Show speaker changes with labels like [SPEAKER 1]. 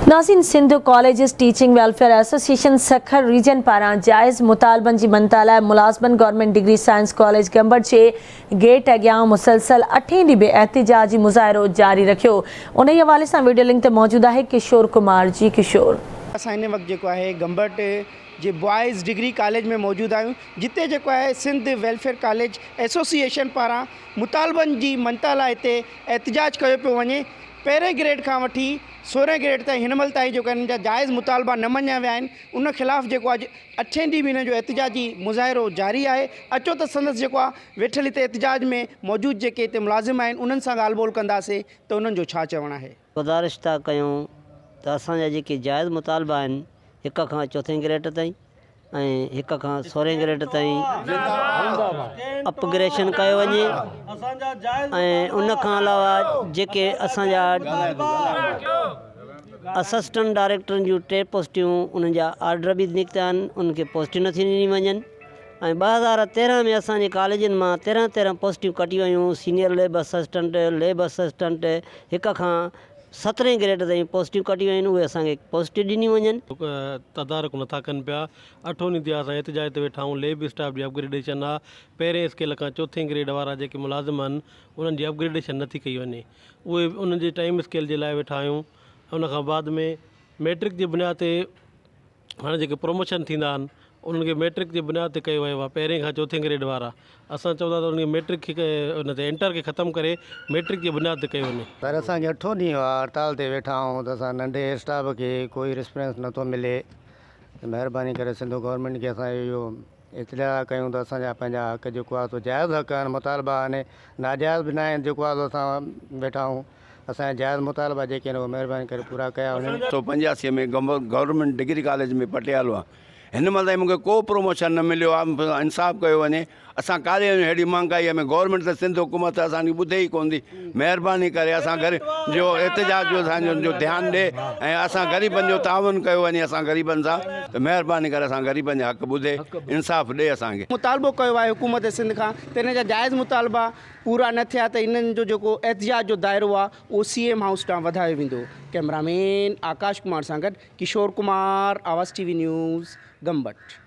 [SPEAKER 1] ناظرين Sindh colleges teaching welfare association Sukkur region پاران جائز مطالبن جي مڃتا لاء ملازمن government degree science college Gambat جي گيٽ اڳيان مسلسل اٺين ڏينهن به احتجاجي مظاهرو جاري رکيو انهي حوالي سان وڊيو لنڪ تي موجود آهي ڪشور ڪمار جي ڪشور.
[SPEAKER 2] اسان هن وقت جيڪو آهي گمبٽ جي بوائز ڊگري ڪاليج ۾ موجود آهيون جتي جيڪو آهي سنڌ ويلفيئر ڪاليج ايسوسيئيشن پاران مطالبن جي مڃتا لاء هتي احتجاج ڪيو پيو وڃي پهرين گريڊ کان وٺي سورهين گريڊ تائين هن مهل تائين جيڪو هنن جا جائز مطالبا نه مڃيا ويا آهن ان خلاف جيڪو اڄ اٺين ڏينهن به هنن جو احتجاجي مظاهرو جاري آهي اچو ته سندس جيڪو آهي ويٺل هتي احتجاج ۾ موجود جيڪي هتي ملازم آهن انهن سان ڳالهه ٻولهه ڪنداسين ته انهن جو ڇا چوڻ آهي.
[SPEAKER 3] گذارش ٿا ڪيون ته اسان جا جيڪي جائز مطالبا آهن هڪ کان چوٿين گريڊ تائين ۽ هڪ کان سورهين گريڊ تائين اپگريشن ڪيو وڃي ۽ ان کان علاوه جيڪي اسان جا اسسٽنٽ ڊائريڪٽرن جون ٽي پوسٽيون انهن جا آرڊر به نڪتا آهن انهن کي پوسٽيون نٿيون ڏنيون وڃن ۽ 2013 ۾ اسان جي ڪاليجن مان تيرهن تيرهن پوسٽيون ڪٽيون ويون senior lab assistant lab assistant هڪ کان سترهين گريڊ تائين پوسٽيون ڪڍيون آهن اهي اسان کي پوسٽيون ڏنيون وڃن.
[SPEAKER 4] تدارڪ نٿا ڪن پيا. اٺون ڏينهن ٿي ويا اسان احتجاج تي ويٺا آهيون ليب اسٽاف جي اپگريڊيشن آ پهرين اسڪيل کان چوٿين گريڊ وارا جيڪي ملازم آهن انهن جي اپگريڊيشن نٿي ڪئي وڃي اهي انهن جي ٽائيم اسڪيل جي لاء ويٺا آهيون ان کان بعد ۾ ميٽرڪ جي بنياد تي هاڻي جيڪي پروموشن ٿيندا آهن انهن کي ميٽرڪ جي بنياد تي ڪيو ويو آهي پهرين کان چوٿين گريڊ وارا اسان چئون ٿا ته انهن کي ميٽرڪ کي ان تي انٽر کي ختم ڪري ميٽرڪ جي بنياد تي ڪيو وڃي.
[SPEAKER 5] سر اسان کي اٺون ڏينهن آ هڙتال تي ويٺا آهيون ته اسان ننڍي اسٽاف کي ڪوئي رسپرنس نٿو ملي ته مهرباني ڪري سنڌ گورنمينٽ کي اسان اهو اطلاع ڪيون ته اسان جا پنهنجا حق جيڪو آ سو جائز حق آهن مطالبا آهن ناجائز به ناهن جيڪو آ سو اسان ويٺا آهيون اسان جا جائز مطالبا جيڪي آهن اهي مهرباني ڪري پورا ڪيا وڃن.
[SPEAKER 6] سو 85 ۾ گورنمينٽ ڊگري ڪاليج ۾ پٽيالو آهيان هن مهل تائين مونکي ڪو پروموشن نه مليو آهي انصاف ڪيو وڃي اسان ڪاڏي وڃون ههڙي مهانگائي ۾ گورنمينٽ ته سنڌ حڪومت ته اسان جي ٻڌي ئي ڪون ٿي مهرباني ڪري اسان غريب جو احتجاج جو اسان جو ڌيان ڏي ۽ اسان غريبن جو تعاون ڪيو وڃي اسان غريبن سان ته مهرباني ڪري اسان غريبن جا حق ٻڌي انصاف ڏي اسان کي.
[SPEAKER 2] مطالبو ڪيو آهي حڪومت سنڌ کان ته انهن جا جائز مطالبا پورا نه ٿيا ته انهن جو جيڪو احتجاج جو دائرو آهي اهو سي ايم هائوس ڏانهن وڌايو ويندو. ڪئميرا مين آڪاش ڪمار سان گڏ Kishore Kumar, Awaz T V news, Gambat.